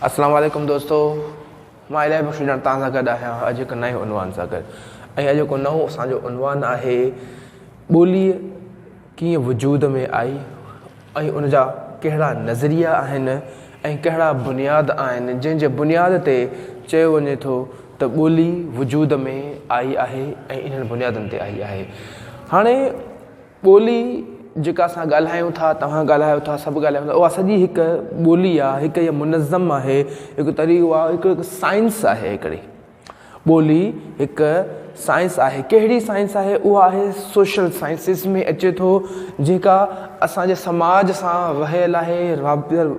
اسلام عليڪم دوستو مان الاهي بخش ڄاڻ توهان سان گڏ آهيان اڄ هڪ نئين عنوان سان گڏ ۽ اڄوڪو نئون اسان جو عنوان آهي ٻولي ڪيئن وجود ۾ آئي ۽ ان جا ڪهڙا نظريا آهن ۽ ڪهڙا بنياد آهن جنهن جي بنياد تي چيو وڃي ٿو ته ٻولي وجود ۾ آئي آهي ۽ انهن بنيادن تي آئي آهي هاڻي ٻولي جيڪا اسان ڳالهايون ٿا توهان ڳالهايو ٿا سڀ ڳالهايون ٿا اها سڄي هڪ ٻولي آهي هڪ اها منظم آهي هڪ طريقو آهي هڪ سائنس آهي هڪڙي ٻولي هڪ سائنس آهي ڪهڙي سائنس آهي اها آهي سوشل سائنسز ۾ اچي ٿو جيڪا اسان جي سماج سان وهيل آهي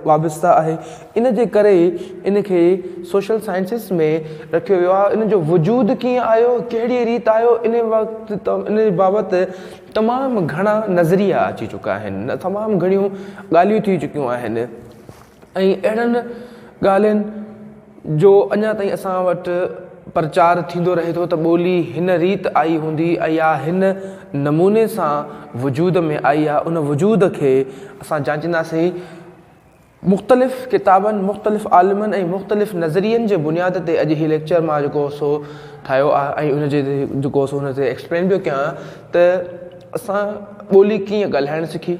وابسته آهي ان جي ڪري ان کي سوشل سائنسز ۾ رکيو ويو آهي ان جو وجود ڪيئن آيو ڪهڙي ريت آيو ان وقت ان بابت تمام گهڻا نظريا اچي چڪا آهن تمام گهڻيون ڳالهيون ٿي چڪيون آهن ۽ اهڙن ڳالهين جو اڃا تائين اسان وٽ پرچار ٿيندو رهي ٿو ته ٻولي هن ريت آئي هوندي يا هن نموني سان وجود ۾ آئي آهي ان وجود کي اسان جانچينداسين مختلف ڪتابن، مختلف عالمن ۽ مختلف نظرين جي بنياد تي اڄ هي ليڪچر مان جيڪو سو ٺاهيو آهي ۽ ان جي جيڪو سو ان تي ايڪسپلين پيو ڪيان ته اسان ٻولي ڪيئن ڳالهائڻ سکي،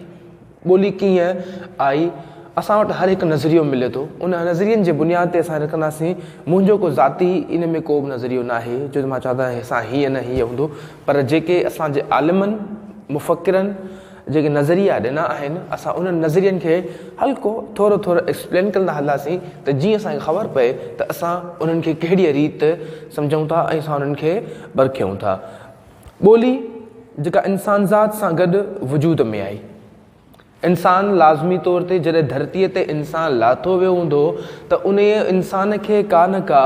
ٻولي ڪيئن آئي، اسان وٽ هر هڪ نظريو ملي ٿو ان نظرين جي بنياد تي اسان رکنداسين منهنجو ڪو ذاتي ان ۾ ڪو به نظريو ناهي جو مان چوان ته اسان هيئن نه هيئن هوندو پر جيڪي اسان جي عالمن، مفڪرن، جيڪي نظريا ڏنا آهن اسان انهن نظرين کي هلڪو ٿورو ٿورو ايڪسپلين ڪندا هلنداسين ته جيئن اسان کي خبر پئي ته اسان انهن کي ڪهڙيء ريت سمجهون ٿا ۽ اسان انهن کي پرکيون ٿا. ٻولي جيڪا انسانذات سان گڏ وجود ۾ آئي. انسان لازمي طور تي جڏهن ڌرتيء تي انسان لاٿو ويو هوندو ته انهيء انسان کي ڪا نه ڪا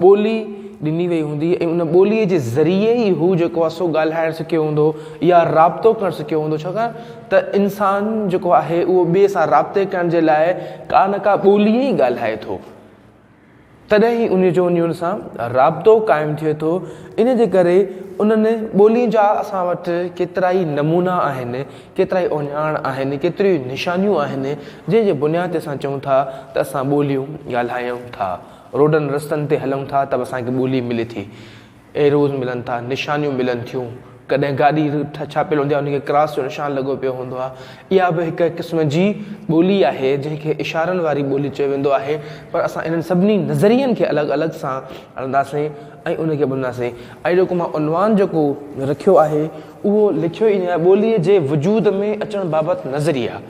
ٻولي ڏني وئي هوندي ۽ ان ٻوليء جي ذريعي ئي هو جيڪو آهي سو ڳالهائڻ سکيو هوندو يا رابطو ڪرڻ سکيو هوندو ڇاڪاڻ ته انسان جيڪو آهي اهو ٻئي سان رابطي ڪرڻ جي لاء ڪا نه ڪا ٻولي ئي ڳالهائي ٿو تڏهن ئي ان جو ان سان رابطو قائم ٿئي ٿو ان جي ڪري انهن ٻولين جا اسان وٽ ڪيترائي نمونا آهن ڪيترائي اهڃاڻ آهن ڪيتريون نشانيون آهن جنهن جي بنياد تي اسان چئون ٿا ته اسان ٻوليون ڳالهايون ٿا روڊن رستن تي هلون ٿا ته به اسان کي ٻولي ملي ٿي. ايروز ملن ٿا، نشانيون ملن ٿيون. ڪڏهن گاڏي ڇاپيل هوندي آهي ان کي ڪراس جو نشان لڳو پيو هوندو آهي. اها به هڪ قسم جي ٻولي آهي جنهن کي اشارن واري ٻولي چيو ويندو آهي. پر اسان انهن سڀني نظرين کي الڳ الڳ سان هلنداسين ۽ ان کي ٻڌنداسين. اڄ جيڪو مان عنوان جيڪو رکيو آهي اهو لکيو ئي آهي ٻوليء جي وجود ۾ اچڻ بابت نظريا،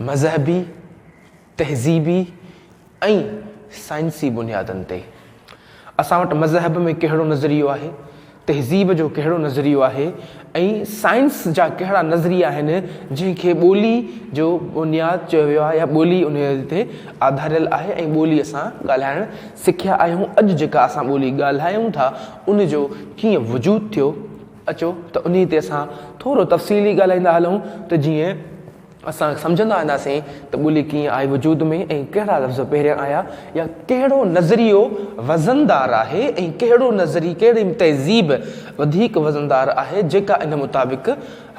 مذهبي، تهذيبي ۽ سائنسي بنيادن تي. اسان وٽ مذهب ۾ ڪهڙو نظريو آهي، تهذيب جو ڪهڙو نظريو آهي ۽ سائنس جا ڪهڙا نظريا آهن جنهن کي ٻولي جو بنياد چيو ويو آهي يا ٻولي انهيء تي آڌاريل آهي ۽ ٻولي اسان ڳالهائڻ سکيا آهيون اڄ جيڪا اسان ٻولي ڳالهايون ٿا ان جو ڪيئن وجود ٿيو اچو ته انهي تي اسان ٿورو تفصيلي ڳالهائيندا هلون ته جيئن اسان سمجهندا وينداسين ته ٻولي ڪيئن آئي وجود ۾ ۽ ڪهڙا لفظ پهريان آيا يا ڪهڙو نظريو وزندار آهي ۽ ڪهڙو نظري ڪهڙي تهذيب وڌيڪ وزندار آهي جيڪا ان مطابق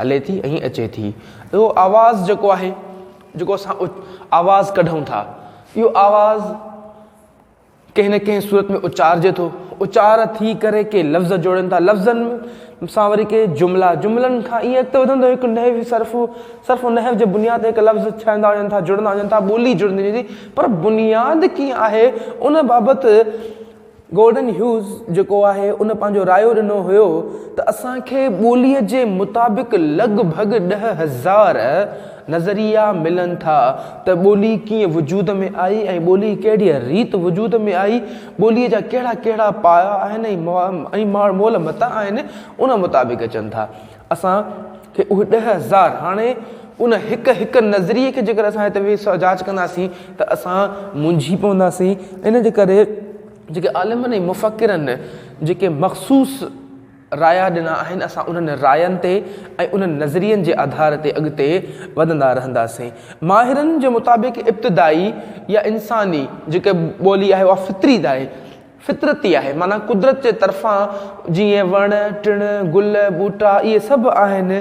هلي ٿي ۽ اچي ٿي. اهو آواز جيڪو آهي جيڪو اسان آواز ڪڍون ٿا اهو آواز ڪنهن نه ڪنهن صورت ۾ اچارجي ٿو. اچار ٿي ڪري ڪي لفظ جوڙين ٿا. لفظن سان وري ڪي جملا، جملن کان ائين اڳتي وڌندو هڪ نحوي صرف، صرف و نحو جي بنياد تي هڪ لفظ ٺهندا وڃن ٿا، جڙندا وڃن ٿا، ٻولي جڙندي وڃي ٿي. پر بنياد ڪيئن آهي ان بابت گورڊن هيوز جيڪو آهي ان پنهنجو رايو ڏنو هيو ته اسان کي ٻوليء جي مطابق لڳ ڀڳ 10,000 نظريا ملن ٿا ته ٻولي ڪيئن وجود ۾ آئي ۽ ٻولي ڪهڙيء ريت وجود ۾ آئي، ٻوليء جا ڪهڙا ڪهڙا پايا آهن ۽ مول متا آهن، ان مطابق اچن ٿا. اسان کي اهي 10,000 هاڻي ان هڪ هڪ نظريي کي جيڪر اسان هتي ويهي جاچ ڪنداسين ته اسان منجهي پونداسين. ان جي ڪري جيڪي عالمن ۽ مفڪرن جيڪي مخصوص رايا ڏنا آهن، اسان انهن راين تي ۽ انهن نظرين جي آڌار تي اڳتي وڌندا رهنداسين. ماهرن جي مطابق ابتدائي يا انساني جيڪا ٻولي آهي اها فطري آهي، فطرتي آهي معنيٰ قدرت جي طرفان جيئن وڻ ٽڻ، گل ٻوٽا اهي سڀ آهن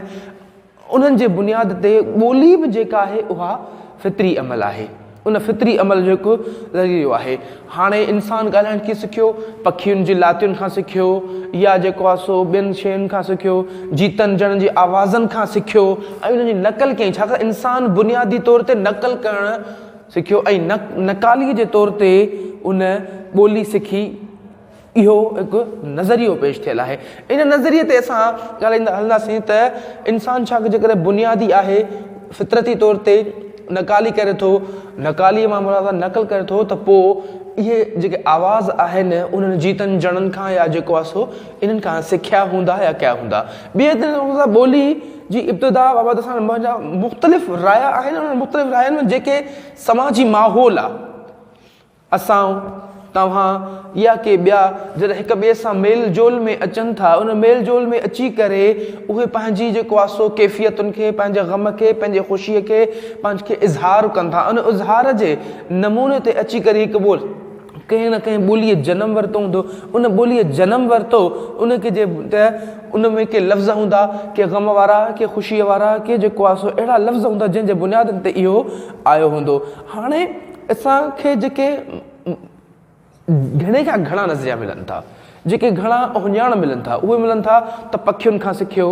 انهن جي بنياد تي ٻولي به جيڪا آهي اها فطري عمل آهي. ان فطري عمل جو هڪ ذريعو آهي. هاڻي انسان ڳالهائڻ ڪيئن سکيو؟ پکين جي لاتين کان سکيو يا جيڪو آهي سو ٻين شين کان سکيو، جيتن جڻن جي آوازن کان سکيو ۽ انهن جي نقل ڪيائين ڇاڪاڻ ته انسان بنيادي طور تي نقل ڪرڻ سکيو ۽ نقالي جي طور تي ان ٻولي سکي. اهو هڪ نظريو پيش ٿيل آهي. ان نظريي تي اسان ڳالهائيندا هلنداسين ته انسان ڇا جيڪڏهن بنيادي آهي فطرتي طور تي نقالي ڪري ٿو، نقالي مان مراد آهي نقل ڪري ٿو ته پوء اهي جيڪي آواز آهن انهن جيتن جڻن کان يا جيڪو آهي سو انهن کان سکيا هوندا يا ڪيا هوندا. ٻئي هنڌ ٻولي جي ابتدا بابت اسان جا مختلف رايا آهن انهن مختلف راين ۾ جيڪي سماجي ماحول آهي. اسان، توهان يا ڪي ٻيا جڏهن هڪ ٻئي سان ميل جول ۾ اچن ٿا، ان ميل جول ۾ اچي ڪري اهي پنهنجي جيڪو آهي سو ڪيفيتن کي، پنهنجي غم کي، پنهنجي خوشيء کي، پنهنجي کي اظهار ڪن ٿا. ان اظهار جي نموني تي اچي ڪري هڪ ٻول ڪنهن نه ڪنهن ٻوليء جنم ورتو هوندو. ان ٻوليء جنم ورتو ان کي جي ته ان ۾ ڪي لفظ هوندا، ڪي غم وارا، ڪي خوشيء وارا، ڪي جيڪو آهي سو اهڙا لفظ هوندا جنهن جي بنيادن تي اهو آيو هوندو. هاڻي اسان کي جيڪي گهڻي کان گهڻا نظريا ملن ٿا، جيڪي گهڻا اهڃاڻ ملن ٿا، اهي ملن ٿا ته پکين کان سکيو،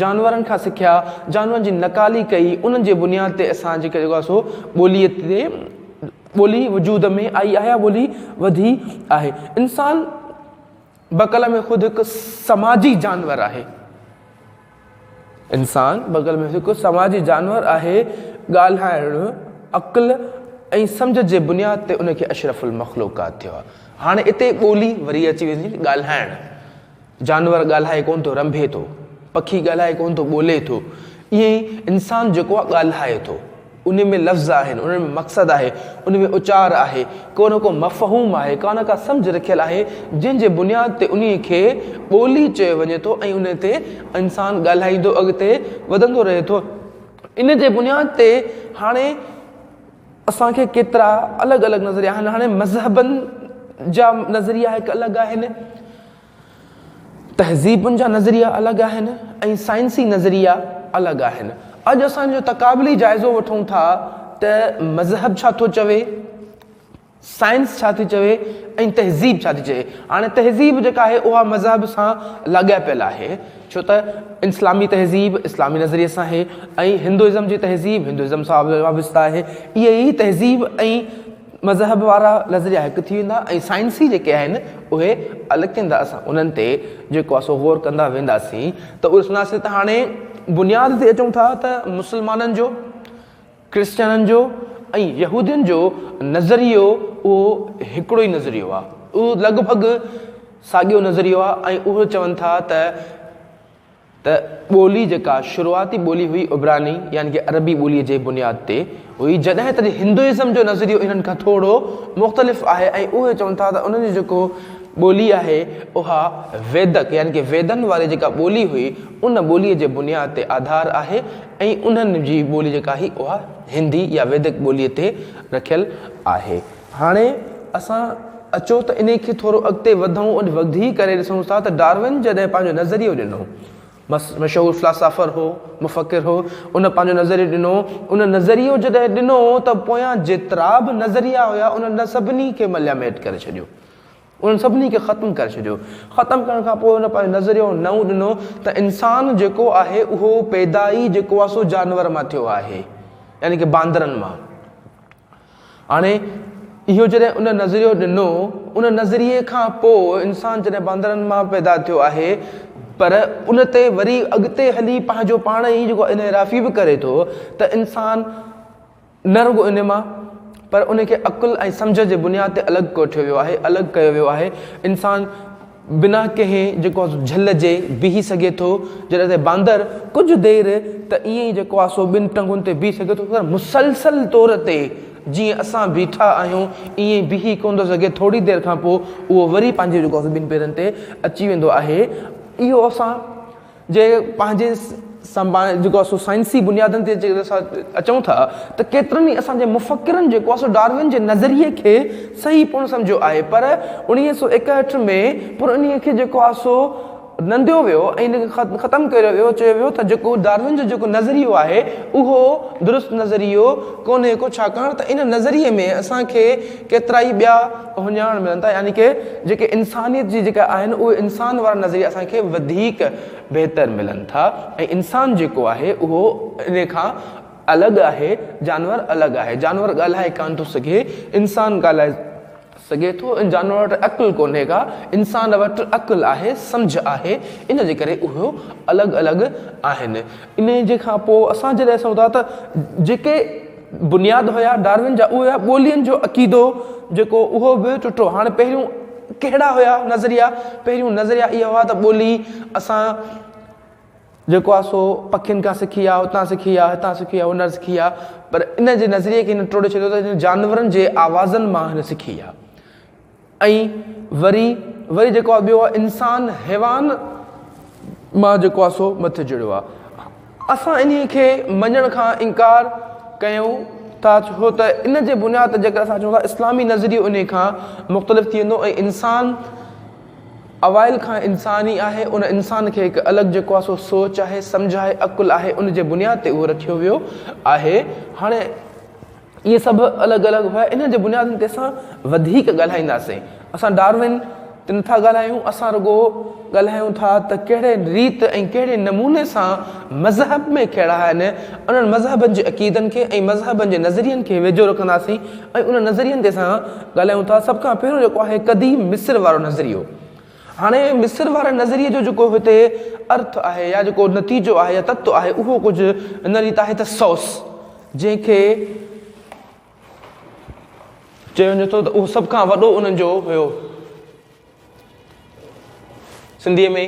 جانورن کان سکيا، جانورن جي نقالي ڪئي، انهن جي بنياد تي اسان جيڪي جيڪو آهي سو ٻوليء تي ٻولي وجود ۾ آئي آهي يا ٻولي وڌي آهي. انسان بڪل ۾ خود هڪ سماجي جانور آهي. انسان بغل ۾ هڪ سماجي جانور آهي، ڳالهائڻ عقل ۽ سمجهه جي بنياد تي ان کي اشرف المخلوقات ٿيو آهي. هاڻي اتي ٻولي وري اچي ويندي ڳالهائڻ. جانور ڳالهائي ڪونه ٿو رنڀي ٿو، پکي ڳالهائي ڪونه ٿو ٻولي ٿو، ائين ئي انسان جيڪو آهي ڳالهائي ٿو. ان ۾ لفظ آهن، ان ۾ مقصد آهي، ان ۾ اچار آهي، ڪو نه ڪو مفهوم آهي، ڪا نه ڪا سمجهه رکيل آهي، جنهن جي بنياد تي انهيء کي ٻولي چيو وڃي ٿو ۽ ان تي انسان ڳالهائيندو اڳتي وڌندو رهي ٿو. ان جي بنياد تي هاڻي اسان کي ڪيترا الڳ الڳ نظريا آهن. هاڻي مذهبن جا نظريا هڪ الڳ آهن. تهذيبن جا نظريا الڳ آهن ۽ سائنسي نظريا الڳ آهن. اڄ اسان جو تقابلي جائزو وٺون ٿا ته مذهب ڇا ٿو چوي، سائنس ڇا ٿي چوي ۽ تهذيب ڇا ٿي چوي. هاڻي تهذيب جيڪا آهي اها مذهب سان لاڳاپيل آهي ڇو ته اسلامي تهذيب اسلامي نظريي سان آهي ۽ هندوازم جي تهذيب هندوازم سان وابسته آهي. اهي ئي تهذيب ۽ مذهب وارا نظريا هڪ ٿي ويندا ۽ سائنسي جيڪي آهن اهي الڳ ٿيندا اسان انهن تي جيڪو آهي سو غور ڪندا وينداسين ته اهو ڏسنداسين ته هاڻي بنياد تي اچون ٿا ته مسلمانن جو ڪرسچنن جو ۽ يهودين جو نظريو اهو هڪڙو ئي نظريو آهي اهو لڳ ڀڳ ساڳيو نظريو آهي ۽ اهو چون ٿا ته ته ٻولي جيڪا شروعاتي ٻولي هئي عبراني يعني ڪه عربي ٻوليء جي بنياد تي هئي جڏهن ته هندوازم جو نظريو انهن کان ٿورو مختلف آهي ۽ اهي چون ٿا ته انهن جي جيڪو ٻولي آهي اها ويدڪ يعني ڪه ويدن واري جيڪا ٻولي هئي ان ٻوليء جي بنياد تي آڌار آهي ۽ انهن جي ٻولي جيڪا آهي اها هندي يا ويدڪ ٻوليء تي رکيل آهي. هاڻي اسان اچو ته انهي کي ٿورو اڳتي وڌون ۽ وڌي ڪري ڏسون ٿا ته ڊارون جڏهن پنهنجو نظريو ڏنو، مشهور فلاسافر هو، مفڪر هو، ان پنهنجو نظريو ڏنو، ان نظريو جڏهن ڏنو ته پويان جيترا به نظريا هيا انهن سڀني کي ملياميٽ ڪري ڇڏيو، انهن سڀني کي ختم ڪري ڇڏيو. ختم ڪرڻ کان پوء هن پنهنجو نظريو نئون ڏنو ته انسان جيڪو آهي اهو پيدا ئي جيڪو آهي سو جانور مان ٿيو آهي يعني ڪه باندرن مان. هاڻي اهو جڏهن ان نظريو ڏنو، ان نظريي کان پوء انسان جڏهن باندرن مان پيدا ٿيو آهي پر ان تي وري اڳتي هلي پنهنجو پاڻ ئي جيڪو انحرافي به ڪري ٿو ته انسان نه رڳو ان مان پر ان کي عقل ۽ سمجهه جي بنياد تي الڳ ڪوٺيو ويو آهي، الڳ ڪيو ويو آهي. انسان بنا ڪنهن جيڪو آهي سو جهل جي بيهي سگهي ٿو، جڏهن ته باندر ڪجهه دير ته ائين ئي جيڪو آهي سو ٻن ٽنگن تي بيهي سگهي ٿو پر مسلسل طور تي جيئن اسان بيٺا آهيون ائين ئي بيهي ڪونه ٿو سگهي، ٿوري دير کان پوء اهو وري پنهنجي جيڪو آهي سو ٻن پيرن تي اچي ويندو آهي. اهو اسان جي پنهنجي جيڪو آهي سو سائنسي بنيادن تي جيڪڏهن اسان اچون ٿا ته ڪيترن ئي اسان جي مفڪرن جيڪو آهي سو ڊارون جي نظريي کي صحيح پڻ سمجهيو آهي پر اوڻيهه سو ايڪهٺ ۾ پر انهيء کي جيڪو آهي سو ننديو ويو ۽ ان کي ختم ڪيو ويو، چيو ويو ته جيڪو ڊارون جو جيڪو نظريو آهي اهو درست نظريو ڪونهي ڪو ڇاڪاڻ ته ان نظريي ۾ اسان کي ڪيترائي ٻيا اهڃاڻ ملن ٿا يعني ڪه جيڪي انسانيت جي جيڪا آهن اهي انسان وارا نظريا اسان کي وڌيڪ بهتر ملن ٿا ۽ انسان جيڪو آهي اهو ان کان الڳ آهي جانور الڳ آهي جانور ڳالهائي ڪانه ٿو سگهي انسان ڳالهائي سگهي ٿو ان جانور وٽ عقل ڪونهي ڪا انسان وٽ عقل آهي سمجهه آهي ان جي ڪري اهو الڳ الڳ آهن ان جي کان پوء اسان جڏهن ڏسون ٿا ته جيڪي بنياد هيا ڊارون جا اهي هيا ٻولين جو عقيدو جيڪو اهو به ٽٽو هاڻي پهريون ڪهڙا هيا نظريا پهريون نظريا اهي هئا ته ٻولي اسان جيڪو آ سو پکين کان سکي آ اتان سکي آ هتان سکي آ هن سکي آ پر ان جي نظريي کي هن ٽوڙي ڇڏيو ته جانورن جي آوازن مان هن سکي آ ۽ وري وري جيڪو آ ٻيو آ انسان حيوان مان جيڪو آ سو مٿي چڙهيو آ اسان انهي کي مڃڻ کان انڪار ڪيون ٿا ڇو ته ان جي بنياد تي جيڪر اسان چون ٿا اسلامي نظريو انهي کان مختلف ٿي ويندو ۽ انسان اوائل کان انسان ئي آهي، ان انسان کي هڪ الڳ جيڪو آهي سو سوچ آهي، سمجهه آهي، عقل آهي، ان جي بنياد تي اهو رکيو ويو آهي. هاڻي اهي سڀ الڳ الڳ هيا، انهن جي بنيادن تي اسان وڌيڪ ڳالهائينداسين. اسان ڊارون تي نٿا ڳالهايون، اسان رڳو ڳالهايون ٿا ته ڪهڙي ريت ۽ ڪهڙي نموني سان مذهب ۾ ڪهڙا آهن، انهن مذهبن جي عقيدن کي ۽ مذهبن جي نظرين کي ويجهو رکنداسين ۽ انهن نظرين تي اسان ڳالهايون ٿا. سڀ کان پهريون جيڪو آهي قديم مصر وارو نظريو. هاڻي مصر واري نظريي جو جيڪو هتي ارٿ آهي يا جيڪو نتيجو آهي يا تت آهي اهو ڪجهه هن ريت آهي ته سوس جنهن کي چيو وڃي ٿو ته اهو سڀ کان وڏو انهن جو هيو سنڌيء ۾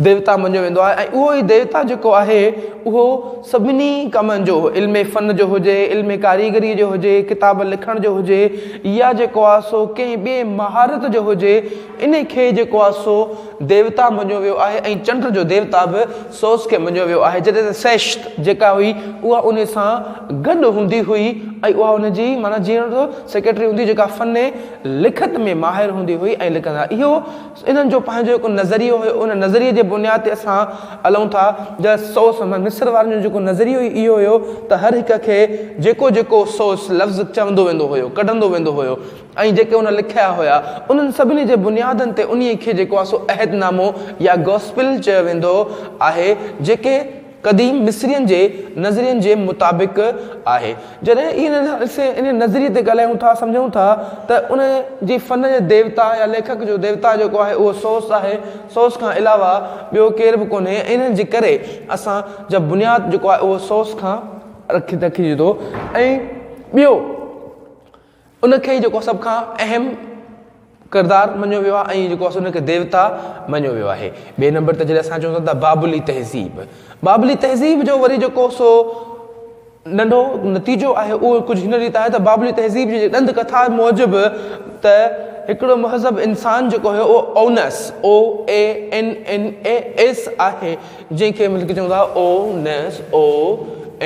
ديوتا مڃيو ويندو آهي ۽ اهو ئي ديوتا جيڪو آهي اهو سڀني ڪمن جو علم فن جو هجي علم ڪاريگري جو هجي ڪتاب لکڻ جو هجي يا جيڪو آهي سو ڪنهن ٻئي مهارت جو هجي ان کي جيڪو آهي سو ديوتا مڃيو ويو آهي ۽ چنڊ جو ديوتا به سوس کي مڃيو ويو آهي جڏهن ته سيشت جيڪا هئي اها ان سان گڏ هوندي هئي ۽ اها ان جي معنيٰ جيئن سيڪريٽري هوندي جيڪا فن لکت ۾ ماهر هوندي هئي ۽ لکندا اهو انهن جو پنهنجو هڪ نظريو هيو ان نظريي جي بنياد تي اسان هلون ٿا جا سوس مصر وارن جو جيڪو نظريو ئي اهو هيو ته هر هڪ کي جيڪو جيڪو سوس لفظ چوندو ويندو هيو ڪڍندو ويندو هيو ۽ جيڪي ان لکيا هيا انهن سڀني جي بنيادن تي انهي کي جيڪو آهي سو عهد نامو يا گوسپل چيو ويندو آهي جيڪي قديم مصرين جي نظرين جي مطابق آهي. جڏهن ان نظريي تي ڳالهايون ٿا، سمجهون ٿا ته ان جي فن جي ديوتا يا ليکڪ جو ديوتا جيڪو آهي اهو سوس آهي، سوس کان علاوه ٻيو ڪير به ڪونهي ۽ ان جي ڪري اسان جا بنياد جيڪو آهي اهو سوس کان رکجي ٿو ۽ ٻيو ان کي ئي جيڪو سڀ کان اهم ڪردار مڃيو ويو آهي ۽ جيڪو ان کي ديوتا مڃيو ويو آهي. ٻئي نمبر تي جڏهن اسان چئون ٿا ته بابلي تهذيب، بابلي تهذيب جو وري جيڪو سو ننڍو نتيجو آهي اهو ڪجهه هن ريت آهي ته بابلي تهذيب جي ڏند ڪٿا موجب ته هڪڙو مهذب انسان جيڪو هيو اهو اونس، OANNAS، آهي جنهن کي ملڪ چون ٿا او ن او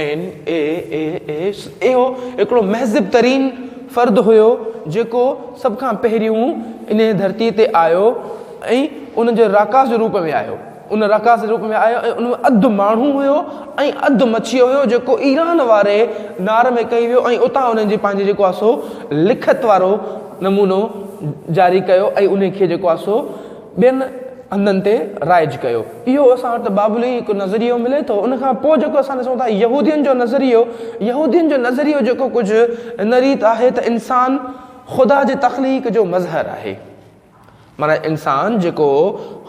اين اي اي ايس اهو هڪڙو مهذب ترين فرد هيو جيڪو سڀ کان پهريون انهي ڌرتي تي آيو ۽ ان جي راڪاس جي روپ ۾ آيو ان راڪاس جي روپ ۾ آيو ۽ ان ۾ اڌ ماڻهو هيو ۽ اڌ مڇي هيو جيڪو ايران واري نار ۾ ڪهي ويو ۽ اتان انهن جي پنهنجي جيڪو آهي سو لکت وارو نمونو جاري ڪيو ۽ انهي کي جيڪو آهي سو ٻين هنڌن تي رائج ڪيو. اهو اسان وٽ بابلي هڪ نظريو ملي ٿو. ان کان پوء جيڪو اسان ڏسون ٿا يهودين جو نظريو، يهودين جو نظريو جيڪو ڪجهه هن ريت آهي ته انسان خدا جي تخليق جو مظهر آهي. معنيٰ انسان جيڪو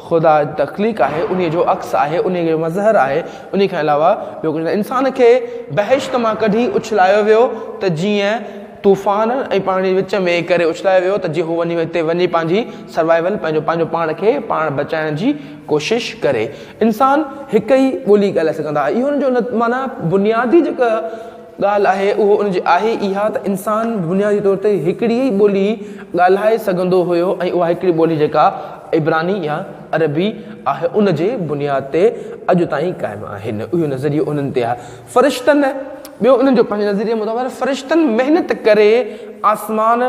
خدا جي تخليق آهي انهي جو عڪس آهي، انهي جو مظهر آهي، انهي کان علاوه ٻيو ڪجهه نه. انسان کي بهشت مان ڪڍي اڇلايو ويو ته جيئن طوفان ۽ پاڻي وچ ۾ ڪري اڇلايو ويو ته جيئن هو وڃي اتي وڃي پنهنجي سروائيول پنهنجو پنهنجو پاڻ کي پاڻ بچائڻ جي ڪوشش ڪري. انسان هڪ ئي ٻولي ڳالهائي سگهندا آهي اهو ان جو معنيٰ بنيادي جيڪا ڳالهه آهي اهو ان جي آهي اها ته انسان بنيادي طور تي هڪڙي ئي ٻولي ڳالهائي سگهندو هيو ۽ اها هڪڙي ٻولي جيڪا عبراني يا عربي آهي ان جي بنياد تي اڄ تائين قائم آهن اهو نظريو انهن تي آهي. فرشتن، ٻيو انهن جو پنهنجي نظريي مطابق فرشتن محنت ڪري آسمان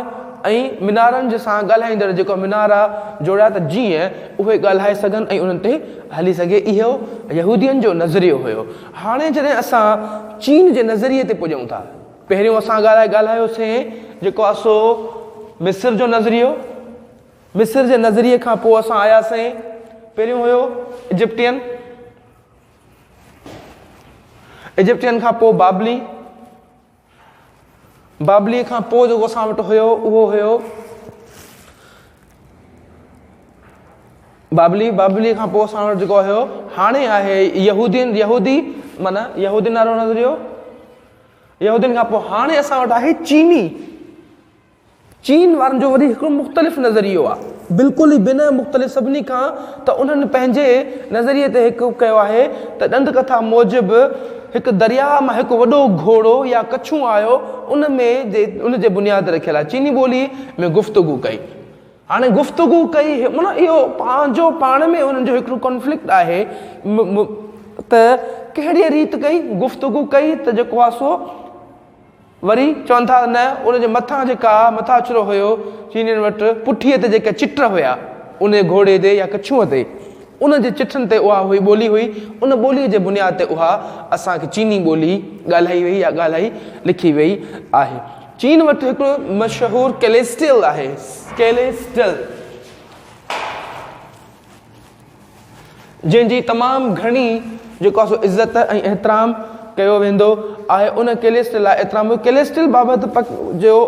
۽ منارن جي سان ڳالهائيندڙ جيڪو منارا جوڙيا ته جيئن اهي ڳالهائي سگهن ۽ انهن تي هلي سگهي. اهو يهودين جو نظريو هيو. هاڻي جڏهن اسان چين جي نظريي تي پڄون ٿا. پهريون اسان ڳالهائي ڳالهايوسين جيڪو آهي سو مصر جو نظريو. مصر جي نظريي کان پوء اسان آياسين پهريون هيو ايجپٽين. ايجپٽين کان پوء بابلي. بابليء کان پوء جيڪو اسان وٽ هيو اهو هيو بابلي بابلي کان پوء اسان وٽ جيڪو هيو هاڻي آهي يهودين يهودي معنيٰ يهودين وارو نظريو يهودين کان پوء هاڻي اسان وٽ آهي چيني چين وارن جو وري هڪڙو مختلف نظريو آ. بلڪل ئي بنهه مختلف سڀني کان ته انهن پنهنجي نظريي تي هڪ ڪيو آهي ته ڏند ڪٿا موجب هڪ درياهه مان هڪ وڏو گهوڙو يا ڪڇون آيو ان ۾ جي ان جي بنياد تي رکيل آهي چيني ٻولي ۾ گفتگو ڪئي هاڻي گفتگو ڪئي معنيٰ اهو پنهنجو پاڻ ۾ انهن جو هڪڙو ڪنفلڪٽ آهي ته ڪهڙي ريت ڪئي گفتگو ڪئي ته جيڪو آهي سو وري چون ٿا نه ان جي مٿان جيڪا مٿاڇرو هيو چينين وٽ پٺيء تي جيڪي چٽ هيا ان گهوڙي تي يا ڪڇونء تي ان جي چٽن تي اها هئي ٻولي هئي ان ٻوليء جي بنياد تي اها اسان کي چيني ٻولي ڳالهائي وئي يا ڳالهائي لکي وئي آهي. چين وٽ هڪڙو مشهور ڪيليسٽيل آهي ڪيليسٽل. جنهن جي تمام گهڻي جيڪو آهي سو عزت ۽ احترام ڪيو ويندو آهي ان ڪيليسٽل لاء احترام ڪيليسٽل بابت جو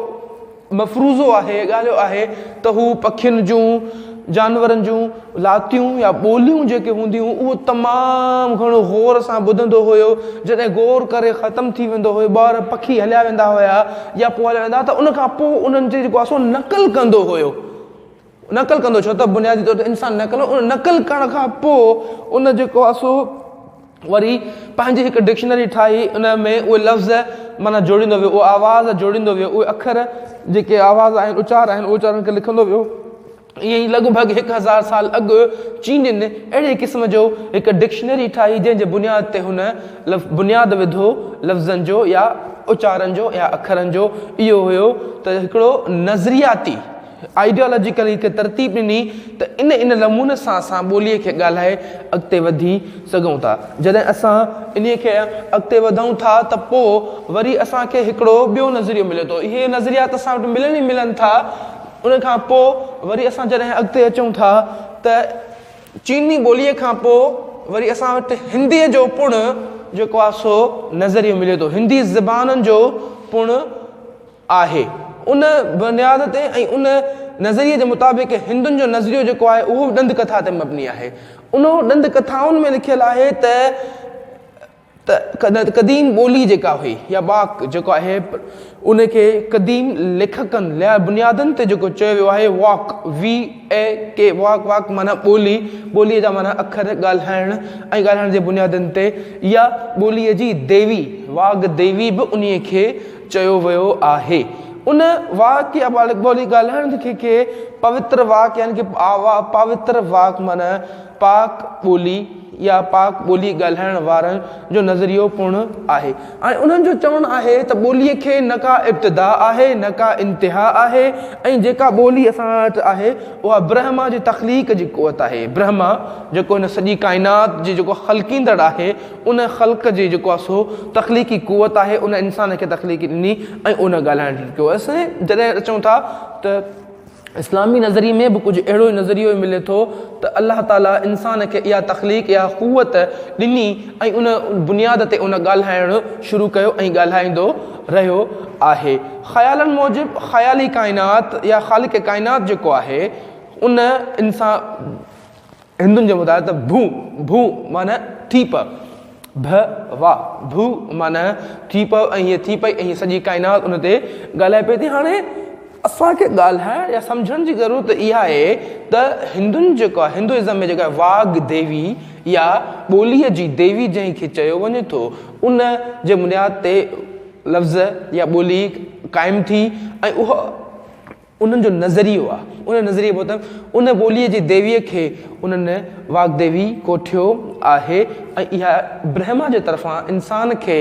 مفروضو آهي ڳالهيو آهي ته هو پکين جون جانورن جون لاتيون يا ٻوليون جيڪي هونديون اهو تمام گهڻو غور سان ٻڌندو هيو جڏهن غور ڪري ختم ٿي ويندو هيو ٻار پکي هليا ويندا هيا يا پوء هليا ويندا ته ان کان پوء انهن جي جيڪو آهي سو نقل ڪندو هيو نقل ڪندو ڇو ته بنيادي طور تي انسان نقل ان نقل ڪرڻ کان پوء ان جيڪو آهي سو وري پنهنجي هڪ ڊڪشنري ٺاهي ان ۾ اهي لفظ معنيٰ جوڙيندو ويو اهي آواز جوڙيندو ويو اهي اکر جيڪي آواز آهن اچار آهن اهي اچارن کي لکندو ويو ائين ئي لڳ ڀڳ هڪ هزار سال اڳ چينين اهڙي قسم جو هڪ ڊڪشنري ٺاهي جنهن جي بنياد تي هن بنياد وڌو لفظن جو يا اچارن جو يا اکرن جو اهو هيو ته هڪڙو نظرياتي آئيڊيالاجيڪل هڪ ترتيب ڏني ته ان ان نموني سان اسان ٻوليء کي ڳالهائي اڳتي وڌي سگهون ٿا. جڏهن اسان انهيء کي اڳتي وڌون ٿا ته پوء وري اسان کي هڪڙو ٻيو نظريو ملي ٿو. اهي نظريات اسان وٽ ملن ئي ملن ٿا. ان کان پوء وري اسان جڏهن اڳتي اچون ٿا ته چيني ٻوليء کان پوء وري اسان وٽ هنديء جو پڻ جيڪو آهي سو نظريو ملي ٿو. هندي زبانن جو پڻ آهي. ان بنياد تي ۽ ان نظريي جي مطابق هندن جو نظريو جيڪو آهي اهو به ڏند ڪٿا تي مبني آهي. ان ڏند ڪٿائن ۾ لکيل آهي ته ته قديم ٻولي جيڪا هئي يا واڪ جيڪو آهي ان کي قديم ليکڪن يا بنيادن تي جيڪو چيو ويو آهي واڪ VAK واڪ واڪ معنيٰ ٻولي ٻوليء جا معنيٰ اکر ڳالهائڻ ۽ ڳالهائڻ جي بنيادن تي يا ٻوليء جي ديوي واڳ ديوي به انهيء کي چيو ويو آهي. ان واڪ يا ٻولي ڳالهائڻ کي کي پوتر واڪ يعني ڪي پاوتر واڪ معنيٰ پاڪ ٻولي يا پاڪ ٻولي ڳالهائڻ وارن جو نظريو پڻ آهي ۽ انهن جو چوڻ آهي ته ٻوليء کي نه ڪا ابتدا آهي نه ڪا انتها آهي ۽ جيڪا ٻولي اسان وٽ آهي اها برهما جي تخليق جي قوت آهي برهما جيڪو هن سڄي ڪائنات جي جيڪو خلقيندڙ آهي ان خلق جي جيڪو آهي سو تخليقي قوت آهي ان انسان کي تخليق ڏني ۽ ان ڳالهائڻ شروع ڪيو اسين جڏهن اچون ٿا ته اسلامي نظريي ۾ به ڪجهه اهڙو ئي نظريو ئي ملي ٿو ته الله تعالي انسان کي اها تخليق اها قوت ڏني ۽ ان بنياد تي ان ڳالهائڻ شروع ڪيو ۽ ڳالهائيندو رهيو آهي خيالن موجب خيالي ڪائنات يا خالق ڪائنات جيڪو آهي ان انسان هندن جي مطابق ته ڀو، ڀو معنيٰ ٿي پء، ڀ وا، ڀو معنيٰ ٿي پء ۽ هيء ٿي پئي ۽ هيء سڄي ڪائنات ان تي ڳالهائي پئي ٿي. هاڻي اسان کي ڳالهائڻ يا سمجهڻ جي ضرورت اها آهي ته هندن جيڪو آهي هندوازم ۾ جيڪا واڳ ديوي يا ٻوليء جي ديوي جنهن کي چيو وڃي ٿو ان جي بنياد تي لفظ يا ٻولي قائم ٿي ۽ اها انهن جو نظريو آهي. ان نظريي مطابق ان ٻوليء جي ديويء کي انهن واگديوي ڪوٺيو آهي ۽ اها برهما جي طرفان انسان کي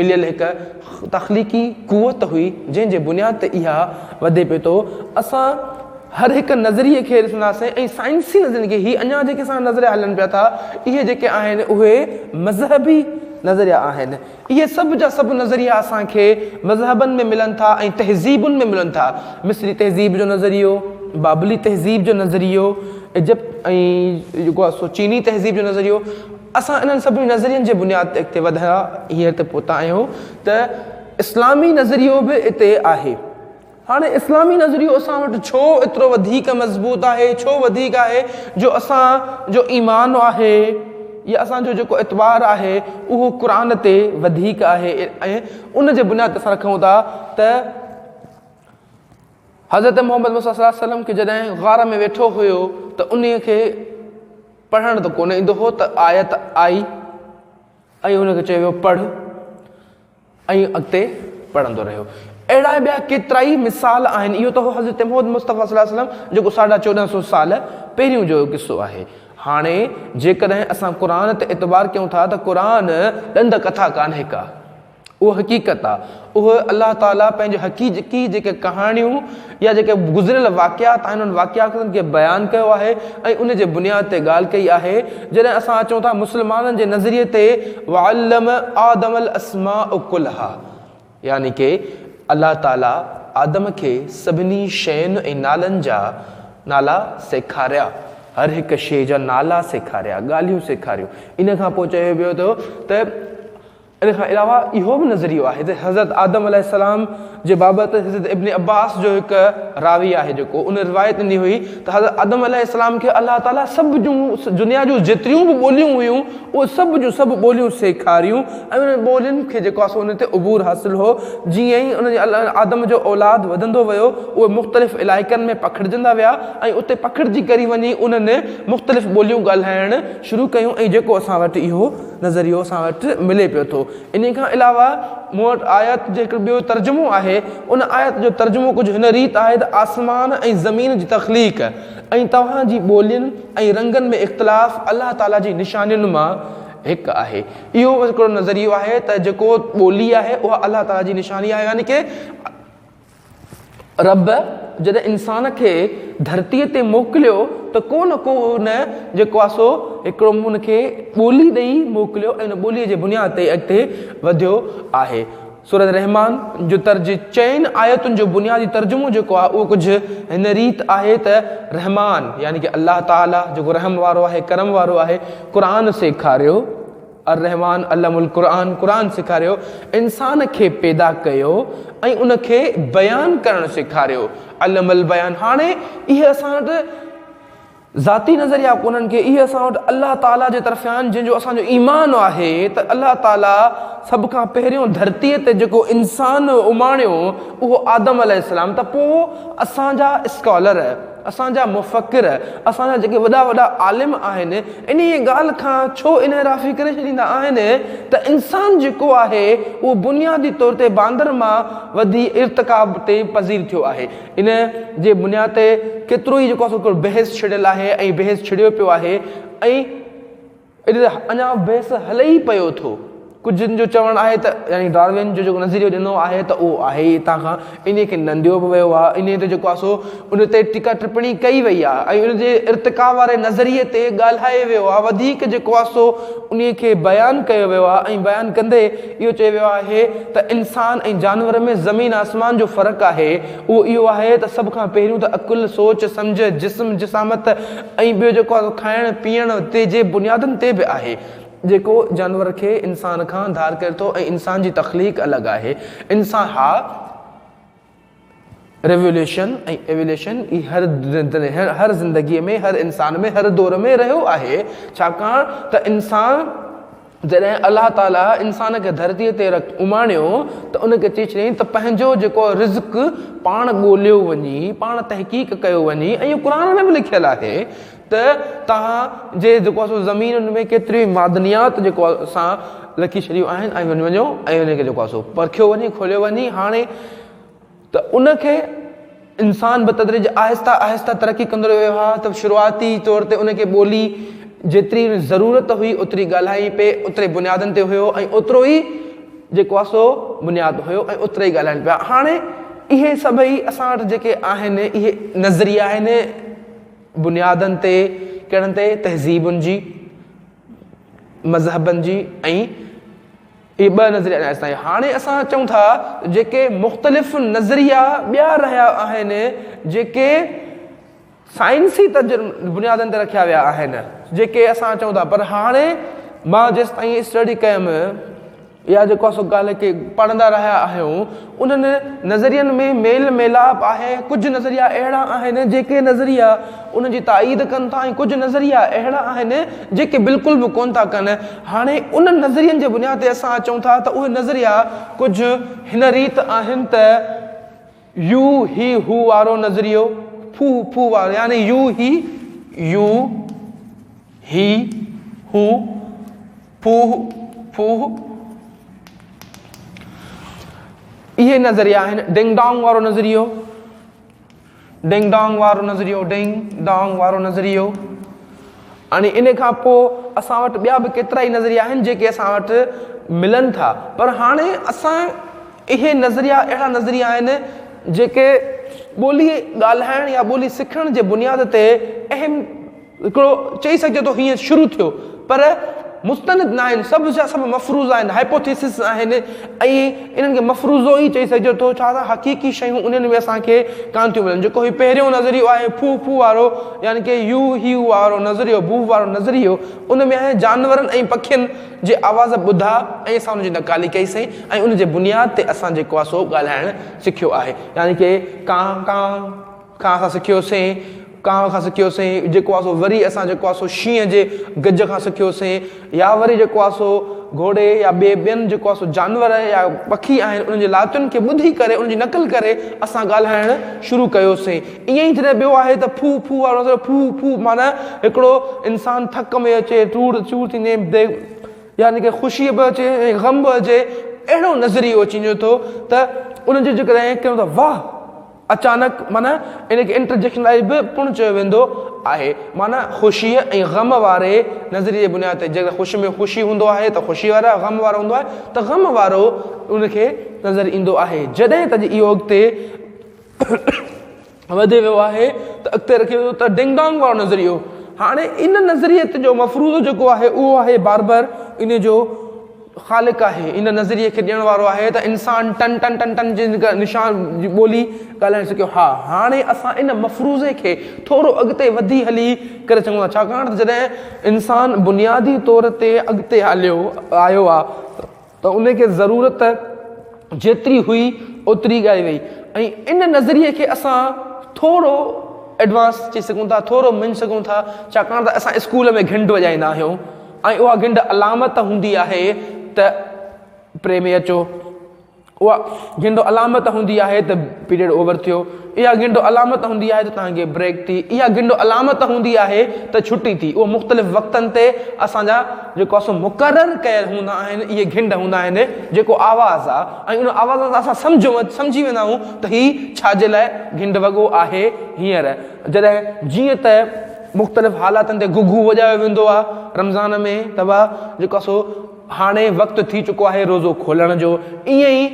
مليل هڪ تخليقي قوت هئي جنهن جي بنياد تي اها وڌي پئي ٿو. اسان هر هڪ نظريي کي ڏسنداسين ۽ سائنسي نظرين کي هي اڃا جيڪي اسان جا نظريا هلن پيا ٿا اهي جيڪي آهن اهي مذهبي نظريا آهن. اهي سڀ جا سڀ نظريا اسان کي مذهبن ۾ ملن ٿا ۽ تهذيبن ۾ ملن ٿا. مصري تهذيب جو نظريو، بابلي تهذيب جو نظريو، ايجپٽ ۽ جيڪو آهي سو چيني تهذيب جو نظريو. اسان انهن سڀني نظرين جي بنياد تي اڳتي وڌندا هينئر تي پهتا آهيون ته اسلامي نظريو به اتي آهي. هاڻي اسلامي نظريو اسان وٽ ڇو ايترو وڌيڪ مضبوط آهي، ڇو وڌيڪ آهي جو اسان جو ايمان آهي يا اسان جو جيڪو اعتبار آهي اهو قرآن تي وڌيڪ آهي ۽ ان جي بنياد تي اسان رکون ٿا ته حضرت محمد مصطفيٰ صلي الله عليه وسلم کي جڏهن غار ۾ ويٺو هيو ته انهي کي پڙهڻ ته ڪونه ايندو هو ته آيت آئي ۽ ان کي چيو ويو پڙهه ۽ اڳتي پڙهندو رهيو. اهڙا ٻيا ڪيترائي مثال آهن. اهو ته هو حضرت محمد مصطفيٰ صلي الله عليه وسلم جيڪو ساڍا 14 سو سال پهريون جو قصو آهي. هاڻي جيڪڏهن اسان قرآن تي اعتبار ڪيون ٿا ته قرآن ڏند ڪٿا ڪانهي ڪا. اهو حقيقت آ. اهو الله تعاليٰ پنهنجي حقيقي جيڪي ڪهاڻيون يا جيڪي گذريل واقعات آهن انهن واقعاتن کي بيان ڪيو آهي ۽ ان جي بنياد تي ڳالهه ڪئي آهي. جڏهن اسان اچون ٿا مسلمانن جي نظريي تي وعلم آدم الاسماء ڪلها يعني ڪي الله تعاليٰ آدم کي سڀني شين ۽ نالن جا نالا سيکاريا هر هڪ شيء جا نالا سيکاريا ڳالهيون سيکاريون ان کان پوء چيو ويو ته ان کان علاوه اهو به نظريو آهي ته حضرت آدم عليه السلام جي بابت حضرت ابن عباس جو هڪ راوي آهي جيڪو ان روايت ڏني هئي ته حضرت آدم عليه السلام کي الله تعالي سڀ جون دنيا جون جيتريون به ٻوليون هيون اهي سڀ جون سڀ ٻوليون سيکاريون ۽ انهن ٻولين کي جيڪو آهي سو ان تي عبور حاصل هو. جيئن ئي ان جي آدم جو اولاد وڌندو ويو اهي مختلف علائقن ۾ پکڙجندا ويا ۽ اتي پکڙجي ڪري وڃي انهن مختلف ٻوليون ڳالهائڻ شروع ڪيون ۽ جيڪو اسان وٽ اهو نظريو اسان وٽ ملي پيو ٿو. انهي کان علاوه مون وٽ آيت جو هڪ ٻيو ترجمو آهي. ان آيت جو ترجمو ڪجهه هن ريت آهي ته آسمان ۽ زمين جي تخليق ۽ توهان جي ٻولين ۽ رنگن ۾ اختلاف الله تعالي جي نشانين مان هڪ آهي. اهو هڪڙو نظريو آهي ته جيڪو ٻولي آهي اها الله تعالي جي نشاني آهي يعني ڪه رب جڏهن انسان کي ڌرتيء تي موڪليو ته ڪو نه ڪو ان جيڪو آهي سو هڪڙو ان کي ٻولي ڏئي موڪليو ۽ ان ٻوليء جي بنياد تي اڳتي وڌيو آهي. سورة رحمان جو ترج چئن آيتن جو بنيادي ترجمو جيڪو آهي اهو ڪجهه هن ريت آهي ته رحمان يعني ڪه الله تعاليٰ جيڪو رحم وارو آهي ڪرم وارو آهي قرآن سيکاريو الرحمان علم القرآن قرآن سيکاريو، انسان کي پيدا ڪيو ۽ ان کي بيان ڪرڻ سيکاريو، علم البيان هاڻي اهي اسان وٽ ذاتي نظريا ڪونهن ڪي اهي اسان وٽ الله تعاليٰ جي طرفان جنهن جو اسان جو ايمان آهي ته الله تعاليٰ سڀ کان پهريون ڌرتيء تي جيڪو انسان اماڻيو اهو آدم عليه السلام ته پوء اسان جا اسڪالر اسان جا مفڪر، اسان جا جيڪي وڏا وڏا عالم آهن، انهيء ڳالهه کان ڇو انحرافي ڪري ڇڏيندا آهن ته انسان جيڪو آهي اهو بنيادي طور تي باندر مان وڌي ارتقا تي پذير ٿيو آهي. ان جي بنياد تي ڪيترو ئي جيڪو آهي سو هڪڙو بحث ڇڙيل آهي ۽ بحث ڇڙيو پيو آهي ۽ ان تي اڃا بحث هلي ئي پيو ٿو. ڪجهن جو چوڻ آهي ته يعني ڊارون جو جيڪو نظريو ڏنو آهي ته اهو آهي ئي اتان کان انهي کي ننديو به ويو آهي انهي تي جيڪو آهي سو ان تي ٽيڪا ٽپڻي ڪئي وئي آهي ۽ ان جي ارتقا واري نظريي تي ڳالهايو ويو آهي وڌيڪ جيڪو آهي سو انهي کي بيان ڪيو ويو آهي ۽ بيان ڪندي اهو چيو ويو آهي ته انسان ۽ جانور ۾ زمين آسمان جو فرق آهي اهو اهو آهي ته سڀ کان پهريون ته عقل، سوچ، سمجهه، جسم، جسامت ۽ ٻيو جيڪو آهي سو کائڻ پيئڻ تي جي بنيادن تي به آهي جيڪو جانور کي انسان کان ڌار ڪري ٿو ۽ انسان جي تخليق الڳ آهي. انسان ها ريوليوشن ۽ ايوليوشن هي هر هر زندگيء ۾ هر انسان ۾ هر دور ۾ رهيو آهي ڇاڪاڻ ته انسان جڏهن الله تعاليٰ انسان کي ڌرتيء تي اماڻيو ته ان کي چئي ڇڏيائين ته پنهنجو جيڪو رزق پاڻ ڳوليو وڃي، پاڻ تحقيق ڪيو وڃي ۽ اهو قرآن ۾ به لکيل آهي ته توهان جي جيڪو آهي سو زمينن ۾ ڪيتريون ئي معدنيات جيڪو آهي اسان رکي ڇڏيون آهن ۽ وڃو ۽ ان کي جيڪو آهي سو پرکيو وڃي کوليو وڃي هاڻي ته ان کي. انسان بتدريج آهسته آهسته ترقي ڪندو رهيو آهي ته شروعاتي طور تي ان کي ٻولي جيتري ضرورت هئي اوتري ڳالهائي پئي اوتري بنيادن تي هيو ۽ اوترو ئي جيڪو آهي سو بنياد هيو ۽ اوترا ئي ڳالهائن پيا. هاڻي اهي سڀئي اسان وٽ جيڪي آهن اهي نظريا آهن بنيادن تي ڪهڙن تي تهذيبن جي مذهبن جي ۽ اهي ٻه نظريا آهن تائين هاڻي اسان چئون ٿا جيڪي مختلف نظريا ٻيا رهيا آهن جيڪي سائنسي بنيادن تي رکيا ويا آهن جيڪي اسان چئون ٿا پر هاڻي مان جيستائين اسٽڊي ڪيم يا جيڪو آهي سو ڳالهه کي پڙهندا رهيا آهيون انهن نظرين ۾ ميل ميلاپ آهي ڪجهه نظريا اهڙا آهن جيڪي نظريا ان جي تائيد ڪن ٿا ۽ ڪجهه نظريا اهڙا آهن جيڪي بلڪل به ڪون ٿا ڪن هاڻي انهن نظرين جي بنياد تي اسان چئون ٿا ته اهي نظريا ڪجهه هن ريت آهن ته يو هي هو وارو نظريو، ڦو ڦو وارو يعني يو هي يو هي هو ڦو ڦو اهي نظريا آهن. ڊنگ ڊانگ وارو نظريو، ڊنگ ڊانگ وارو نظريو، ڊنگ ڊانگ وارو نظريو. هاڻي ان کان پوء اسان وٽ ٻيا به ڪيترائي نظريا آهن جيڪي اسان وٽ ملن ٿا پر هاڻي اسان اهي نظريا اهڙا نظريا آهن جيڪي ٻولي ڳالهائڻ يا ٻولي سکڻ جي بنياد تي اهم هڪڙو چئي سگهجي ٿو هيئن شروع ٿيو پر مستند نه آهن سڀ جا سڀ مفروضا آهن هائپوٿيسس آهن ۽ انهن کي مفروضو ئي چئي سگهجي ٿو ڇا ته حقيقي شيون انهن ۾ اسان کي ڪانه ٿيون ملن جيڪو هي پهريون نظريو آهي ڦو ڦو وارو يعني ڪي يو هيو وارو نظريو بو وارو نظريو ان ۾ آهي جانورن ۽ پکين جي آواز ٻڌا ۽ اسان ان جي نقالي ڪئي سين ۽ ان جي بنياد تي اسان جيڪو آهي سو ڳالهائڻ سکيو آهي يعني ڪي ڪان ڪان کان اسان سکيوسين، ڪانء کان سکيوسين، جيڪو آهي سو وري اسان جيڪو آهي سو شينهن جي گج کان سکيوسين يا وري جيڪو آهي سو گهوڙي يا ٻئي ٻين جيڪو آهي سو جانور يا پکي آهن انهن جي لاتين کي ٻڌي ڪري انهن جي نقل ڪري اسان ڳالهائڻ شروع ڪيوسين. ائين ئي جڏهن ٻيو آهي ته ڦو ڦو وارو مطلب ڦو ڦو معنيٰ هڪڙو انسان ٿڪ ۾ اچي ٽوڙ چور ٿيندي يعني ڪه خوشي به اچي ۽ غم به اچي اهڙو نظريو اچي وڃي ٿو ته ان جو جيڪڏهن ڪيون ته واهه اچانڪ معنيٰ ان کي انٽرجيڪشن لاء به پڻ چيو ويندو آهي. معنيٰ خوشيء ۽ غم واري نظريي جي بنياد تي جيڪڏهن خوش ۾ خوشي هوندو آهي ته خوشي وارا، غم وارو هوندو آهي ته غم وارو ان کي نظر ايندو آهي. جڏهن ته اهو اڳتي وڌي ويو آهي ته اڳتي رکيو ويو ته ڊنگ ڊانگ وارو نظريو. هاڻي ان نظريي جو مفروضو جيڪو آهي اهو آهي باربر ان جو خالق آهي ان نظريي کي ڏيڻ وارو آهي ته انسان ٽن ٽن ٽن ٽن جي نشان جي ٻولي ڳالهائڻ سکيو ها هاڻي اسان ان مفروضي کي ٿورو اڳتي وڌي هلي ڪري سگهون ٿا ڇاڪاڻ ته جڏهن انسان بنيادي طور تي اڳتي هليو آيو آ ته ان کي ضرورت جيتري هئي اوتري ڳائي وئي ۽ ان نظريي کي اسان ٿورو ايڊوانس چئي سگهون ٿا ٿورو مڃي سگهون ٿا ڇاڪاڻ ته اسان اسڪول ۾ گهنڊ وڄائيندا آهيون ۽ اها گهنڊ علامت هوندي آهي ته پري ۾ اچو اها گهنڊ علامت هوندي آهي ته پيريڊ اوور ٿيو اها گهنڊ علامت هوندي آهي ته توهان کي بريڪ ٿي اها گهنڊ علامت هوندي آهي ته ڇٽي ٿي اهو مختلف وقتن تي اسان جا جيڪو آهي سو مقرر ڪيل هوندا آهن اهي گهنڊ هوندا آهن جيڪو آواز آهي ۽ ان آواز سان اسان سمجهو سمجهي ويندا آهيون ته هي ڇا جي لاء گهنڊ وڳو آهي هينئر جڏهن جيئن ته مختلف حالاتن تي گهگهو وڄايو ويندو آهي رمضان ۾ ته به جيڪو آهي سو هاڻي وقت ٿي چڪو آهي روزو کولڻ جو ائين ئي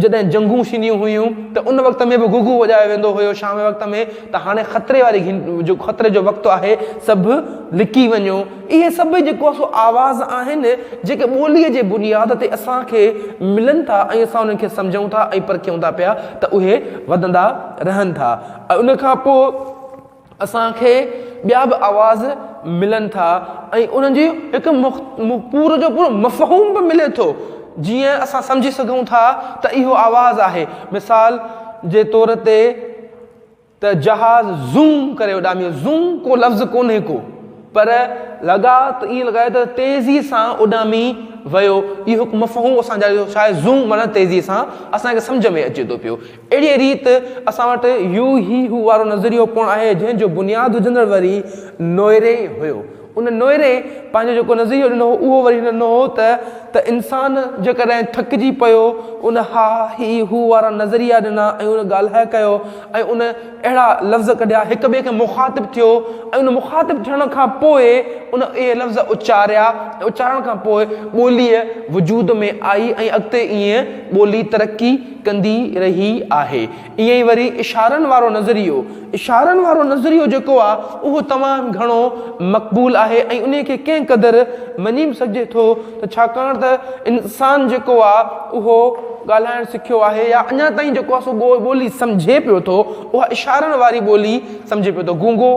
جڏهن جنگون ٿينديون هيون ته ان وقت ۾ به گهگهو وڄايو ويندو هيو شام جي وقت ۾ ته هاڻي خطري واري جو خطري جو وقت آهي سڀ لڪي وڃو اهي سڀ جيڪو آهي سو آواز آهن جيڪي ٻوليء جي بنياد تي اسان کي ملن ٿا ۽ اسان انهن کي سمجهون ٿا ۽ پرکيون ٿا پيا ته اهي وڌندا رهن ٿا ۽ ان کان پوء اسان کي ٻيا به آواز ملن ٿا ۽ انهن جي هڪ پورو جو پورو مفهوم به ملي ٿو جيئن اسان سمجهي سگهون ٿا ته اهو آواز آهي مثال جي طور تي ته جهاز زوم ڪري اڏامي ويو زوم ڪو لفظ ڪونهي ڪو پر لڳا ته ائين لڳايو ته تيزي سان اڏامي ويو اهو هڪ مفهوم اسان جا شايد زوم معنيٰ تيزي سان اسان کي سمجهه ۾ اچي ٿو پيو اهڙيء ريت اسان وٽ يو هي هو وارو نظريو پڻ آهي، جنهن جو بنياد وجهندڙ وري نوئري هيو. ان نوئري پنهنجو جيڪو نظريو ڏنو هو اهو وري هن ڏنو هو ته ته انسان جيڪڏهن ٿڪجي پيو ان ها هي هو وارا نظريا ڏنا ۽ ان ڳالهائي ڪيو ۽ ان اهڙا لفظ ڪڍيا هڪ ٻئي کي مخاطب ٿيو ۽ ان مخاطب ٿيڻ کان پوء ان اهي لفظ اچاريا ۽ اچارڻ کان پوء ٻوليء وجود ۾ آئي ۽ اڳتي ائين ٻولي ترقي ڪندي رهي آهي. ائين ئي وري اشارن وارو نظريو، اشارن وارو نظريو جيڪو آ اهو تمام گهڻو مقبول آهي ۽ انهي کي ڪنهن قدر مڃي به سگهجي ٿو ته ڇاڪاڻ ته انسان جيڪو آ اهو ڳالهائڻ سکيو آهي يا اڃا تائين جيڪو آ سو ٻولي سمجهي پيو ٿو اها اشارن واري ٻولي سمجهي پيو ٿو گونگو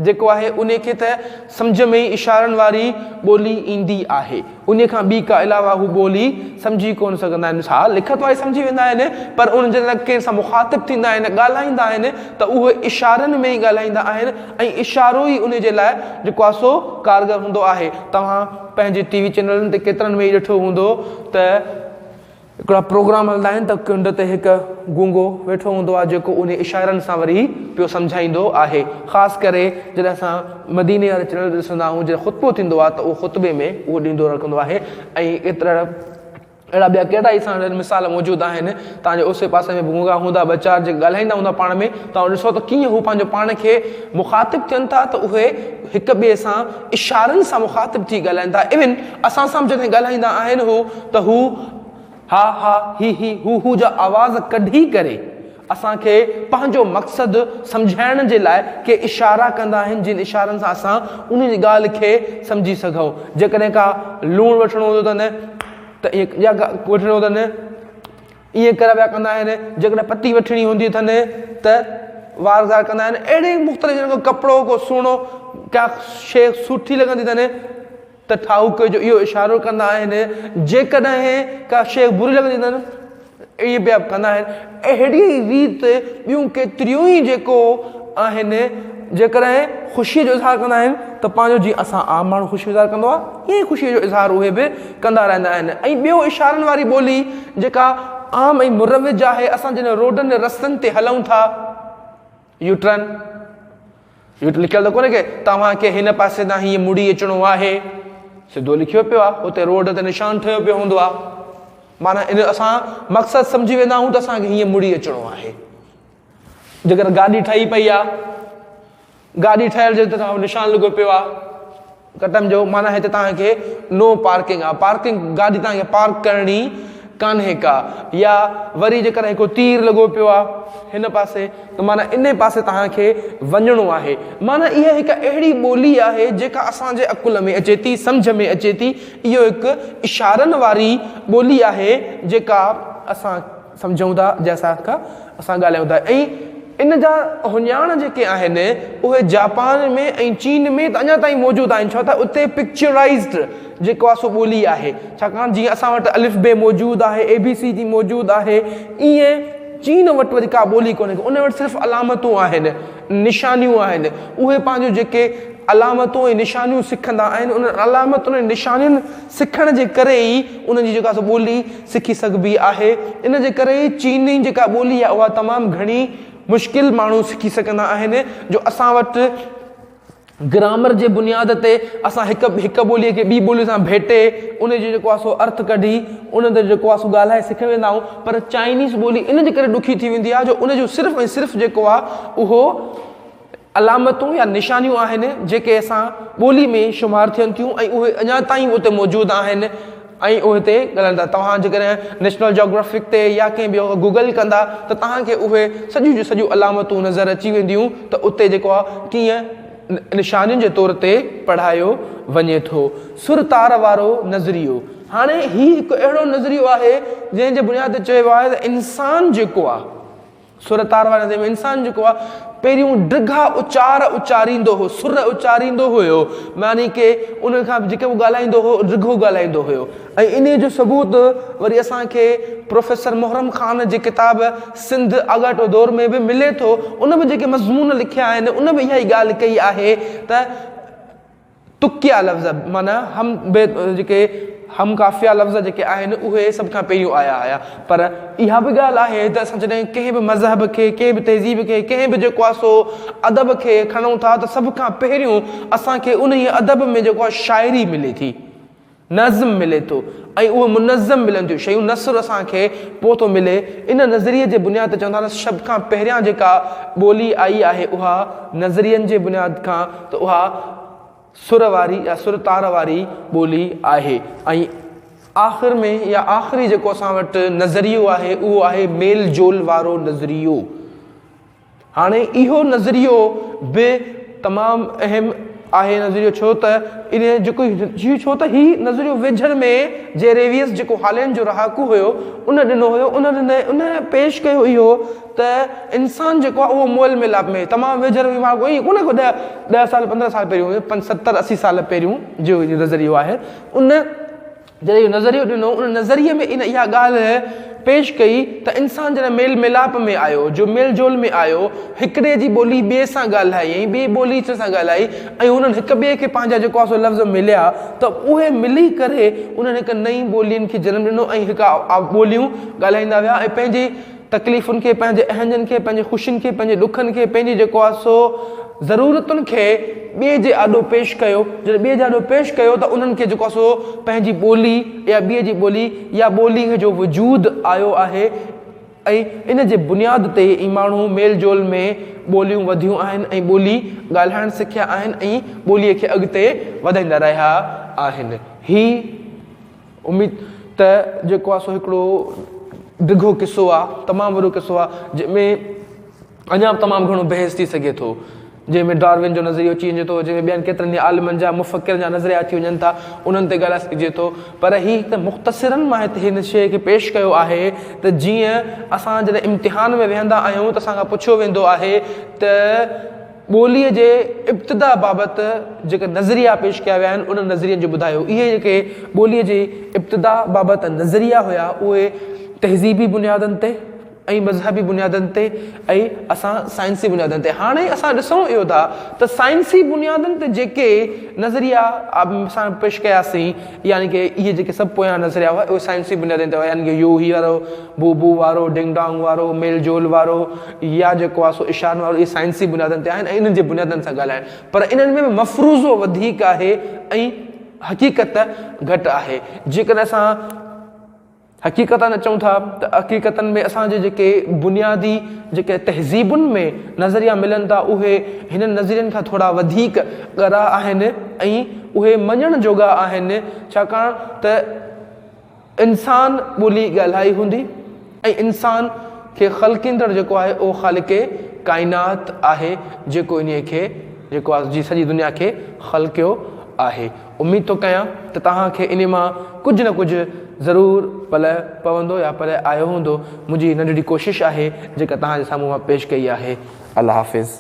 جيڪو آهي انهي کي ته سمجهه ۾ ئي اشارن واري ٻولي ايندي آهي. انهي کان ٻي ڪا علاوه هو ٻولي سمجهي ڪونه سگهندا آهن. ها لکت واري سمجهي ويندا آهن پر انهن جڏهن ڪنهن سان مخاطب ٿيندا آهن ڳالهائيندا آهن ته اهي اشارن ۾ ئي ڳالهائيندا آهن ۽ اشارو ئي انهي جي لاء جيڪو آهي سو ڪارگر هوندو آهي. توهان پنهنجي ٽي وي چينلن تي ڪيترن ۾ ئي ڏٺو هوندو ته هڪڙا پروگرام هلندا آهن ته ڪنڊ تي هڪ گونگو ويٺو هوندو آهي جيڪو انهي اشارن سان وري پيو سمجهائيندو آهي خاص ڪري جڏهن اسان مديني واري چينل تي ڏسندا آهيون جڏهن خطبو ٿيندو آهي ته اهو خطبي ۾ اهو ڏيندو رکندو آهي ۽ ايترا اهڙا ٻيا ڪيترا ئي اسان وٽ مثال موجود آهن توهان جي اوسي پاسي ۾ به گونگا هوندا ٻه چار جيڪي ڳالهائيندا هوندا پاڻ ۾ توهان ڏسو ته ڪيئن هو پنهنجو پاڻ کي مخاطب ٿين ٿا ته اهي هڪ ٻئي سان اشارن سان مخاطب ٿي ڳالهائين ٿا ايون اسان سان به جڏهن ڳالهائيندا آهن هو ته هو ها ها هي هي هو هو جا آواز ڪڍي ڪري اسان کي پنهنجو مقصد سمجهائڻ جي لاء ڪي اشارا ڪندا آهن جن اشارن سان اسان انهن جي ڳالهه کي سمجهي سگهون جيڪڏهن ڪا لوڻ وٺڻو هوندو اٿن ته ائين يا وٺڻو اٿن ائين ڪري پيا ڪندا آهن جيڪڏهن پتي وٺڻي هوندي اٿن ته وار زار ڪندا آهن اهڙي مختلف جن ڪو ڪپڙو ڪو سهڻو ڪا شيء سٺي لڳندي اٿن ته ٺاهوڪي جو اهو اشارو ڪندا آهن جيڪڏهن ڪا شيء بري لڳندي اٿن ائين پيا ڪندا آهن اهڙي ريت ٻيون ڪيتريون ئي جيڪو آهن جيڪڏهن خوشيء جو اظهار ڪندا آهن ته پنهنجو جيئن اسان عام ماڻهو خوشيء جو اظهار ڪندو آهي ائين ئي خوشيء جو اظهار اهي به ڪندا رهندا آهن ۽ ٻيو اشارن واري ٻولي جيڪا عام ۽ مروج آهي اسان جڏهن روڊن رستن تي هلون ٿا يو ٽرن يو لکيل ته ڪونهي ڪي توهان کي هن پاسي تان هيئن مڙي اچڻو آهي سڌو لکيو پيو آهي اتي روڊ تي نشان ٺهيو پيو هوندو آهي معنيٰ ان اسان مقصد سمجهي ويندا آهيون ته اسان کي هيئن مڙي اچڻو آهي جيڪر گاڏي ٺهي پئي آ گاڏي ٺهيل جي ته نشان لڳو پيو آ ڪٽم جو معنيٰ هتي توهان کي نو پارڪنگ آ پارڪنگ گاڏي توهان کي پارڪ ڪرڻي ڪانهي ڪا يا وري جيڪر هڪ تير لڳو پيو آ هن پاسي ته معنيٰ ان پاسي توهان کي وڃڻو آهي معنيٰ اها هڪ اهڙي ٻولي آهي جيڪا اسان جي عقل ۾ اچي ٿي سمجھ ۾ اچي ٿي اهو هڪ اشارن واري ٻولي آهي جيڪا اسان سمجهون ٿا جنهن سان کان اسان ڳالهايون ٿا ۽ ان جا اهڃاڻ جيڪي آهن اهي جاپان ۾ ۽ چين ۾ ته اڃا تائين موجود آهن ڇو ته اتي پڪچرائزڊ جيڪو آهي سو ٻولي آهي ڇاڪاڻ جيئن اسان وٽ الف بي موجود آهي اي بي سي ڊي موجود آهي ائين چين وٽ وري ڪا ٻولي ڪونهي ان وٽ صرف علامتون آهن نشانيون آهن اهي پنهنجو جيڪي علامتون ۽ نشانيون سکندا آهن انهن علامتن ۽ نشانين سکڻ جي ڪري ئي انهن جي جيڪا سو ٻولي سکي سگهبي آهي ان جي ڪري ئي چيني جيڪا ٻولي آهي اها تمام گهڻي مشڪل ماڻهو سکي سگهندا آهن جو اسان وٽ گرامر جي بنياد تي اسان هڪ هڪ ٻولي کي ٻي ٻولي سان ڀيٽي ان جو جيڪو آهي سو ارٿ ڪڍي ان تي جيڪو آهي سو ڳالهائي سکي ويندا آهيون پر چائنيز ٻولي ان جي ڪري ڏکي ٿي ويندي آهي جو ان جو صرف ۽ صرف جيڪو آهي اهو علامتون يا نشانيون آهن جيڪي اسان ٻولي ۾ شمار ٿين ٿيون ۽ اهي اڃا تائين اتي موجود آهن ۽ اهي اتي ڳالهائن ٿا توهان جيڪڏهن نيشنل جاگرافڪ تي يا ڪنهن به گوگل ڪندا ته توهان کي اهي سڄيون جون سڄيون علامتون نظر اچي وينديون ته اتي جيڪو آهي ڪيئن نشانين جي طور تي پڙهايو وڃي ٿو سر تار وارو نظريو هاڻي هي هڪ اهڙو نظريو آهي جنهن جي بنياد تي چيو ويو آهي ته انسان جيڪو آهي سر تار واري نظريي ۾ انسان جيڪو آ پهريون ڊگها اچار اچاريندو هو، سر اچاريندو هيو، معني ڪي ان کان جيڪي به ڳالهائيندو هو ڊگهو ڳالهائيندو هيو ۽ انهي جو ثبوت وري اسان کي پروفيسر محرم خان جي ڪتاب سنڌ آڳاٽو دور ۾ به ملي ٿو ان به جيڪي مضمون لکيا آهن ان به اها ئي ڳالهه ڪئي آهي ته. تڪيا لفظ معنيٰ هم بيت جيڪي هم قافيه لفظ جيڪي آهن اهي سڀ کان پهريون آيا هيا پر اها به ڳالهه آهي ته اسان جڏهن ڪنهن به مذهب کي ڪنهن به تهذيب کي ڪنهن به جيڪو آهي سو ادب کي کڻون ٿا ته سڀ کان پهريون اسان کي انهيء ادب ۾ جيڪو آهي شاعري ملي ٿي نظم ملي ٿو ۽ اهي منظم ملن ٿيون شيون نثر اسان کي پوء ٿو ملي ان نظريي جي بنياد تي چون ٿا ته سڀ کان پهريان جيڪا ٻولي آئي آهي اها نظرين جي بنياد کان ته اها سر واري يا سر تار واري ٻولي آهي ۽ آخر ۾ يا آخري جيڪو اسان وٽ نظريو آهي اهو آهي ميل جول وارو نظريو. هاڻي اهو نظريو به تمام اهم آهي نظريو ڇو ته ان جيڪو هي ڇو ته هي نظريو ويجهڙ ۾ جيريويس جيڪو هالينڊ جو رهاڪو هيو ان ڏنو هيو ان ان پيش ڪيو اهو ته انسان جيڪو آهي اهو مئل ميلاپ ۾ تمام ويجهڙ ۾ ماڻهو ائين ڪونهي ڪو ڏهه سال 15 سال پهريون 5 70 80 سال پهريون جو نظريو آهي ان جڏهن اهو نظريو ڏنو ان نظريي ۾ ان اها ڳالهه پيش ڪئي ته انسان جڏهن ميل ميلاپ ۾ آيو جو ميل جول ۾ آيو هڪڙي جي ٻولي ٻئي سان ڳالهائي ۽ ٻي ٻولي هڪ سان ڳالهائي ۽ انهن هڪ ٻئي کي پنهنجا جيڪو آهي سو لفظ مليا ته اهي ملي ڪري انهن هڪ نئين ٻولين کي جنم ڏنو ۽ هڪ ٻوليون ڳالهائيندا ويا ۽ پنهنجي تڪليفن کي، پنهنجي اهنجن کي، پنهنجي خوشين کي، پنهنجي ڏکن کي، پنهنجي جيڪو آهي سو ضرورتن کي ٻئي جي آڏو پيش ڪيو، جڏهن ٻئي جي آڏو پيش ڪيو ته انهن کي جيڪو آهي سو پنهنجي ٻولي يا ٻئي جي ٻولي يا ٻوليء جو وجود آيو آهي ۽ ان جي بنياد تي ئي ماڻهو ميل جول ۾ ٻوليون وڌيون آهن ۽ ٻولي ڳالهائڻ سکيا آهن ۽ ٻوليء کي اڳتي وڌائيندا رهيا آهن. هي. اميد ته جيڪو آ سو هڪڙو ڊگهو قصو آ تمام وڏو قصو آ جنهن ۾ اڃا به تمام گهڻو بحث ٿي سگهي ٿو جنهن ۾ ڊارون جو نظريو اچي وڃي ٿو جنهن ۾ ٻين ڪيترن ئي عالمن جا مفڪرن جا نظريا اچي وڃن ٿا انهن تي ڳالهائي سگهجي ٿو پر هي هڪ مختصرن مان هت هن شيء کي پيش ڪيو آهي ته جيئن اسان جڏهن امتحان ۾ ويهندا آهيون ته اسان کان پڇيو ويندو آهي ته ٻوليء جي ابتدا بابت جيڪي نظريا پيش ڪيا ويا آهن، انهن نظرين جو ٻڌايو. اهي جيڪي ٻوليء جي ابتدا بابت نظريا هيا، اهي تهذيبي بنيادن تي ۽ مذهبي بنيادن تي ۽ اسان سائنسي بنيادن تي. هاڻي اسان ڏسون اهو ٿا ته سائنسي بنيادن تي جيڪي نظريا اسان پيش ڪياسين، يعني ڪي اهي جيڪي سڀ پويان نظريا هئا، اهي سائنسي بنيادن تي هيا، يعني ڪي يو هي وارو، بو بو وارو، ڊنگ ڊانگ وارو، ميل جول وارو يا جيڪو آهي سو اشارن وارو اهي سائنسي بنيادن تي آهن ۽ انهن جي بنيادن سان ڳالهائڻ پر انهن ۾ به مفروضو وڌيڪ آهي ۽ حقيقت گهٽ آهي جيڪڏهن اسان حقيقتن اچون ٿا ته حقيقتن ۾ اسان جي جيڪي بنيادي جيڪي تهذيبن ۾ نظريا ملن ٿا اهي هنن نظرين کان ٿورا وڌيڪ ڳرا آهن ۽ اهي مڃڻ جوڳا آهن ڇاڪاڻ ته انسان ٻولي ڳالهائي هوندي ۽ انسان کي خلقيندڙ جيڪو آهي اهو خالق ڪائنات آهي جيڪو انهي کي جيڪو آهي جي سڄي دنيا کي خلقيو آهي. اميد ٿو ڪيان ته توهان کي انهي مان ڪجهه نه ڪجهه ضرور پلئه پوندو يا پلئه آيو هوندو. منهنجي هي ننڍڙي ڪوشش آهي جيڪا توهان جي سامهون مان پيش ڪئي آهي. الله حافظ.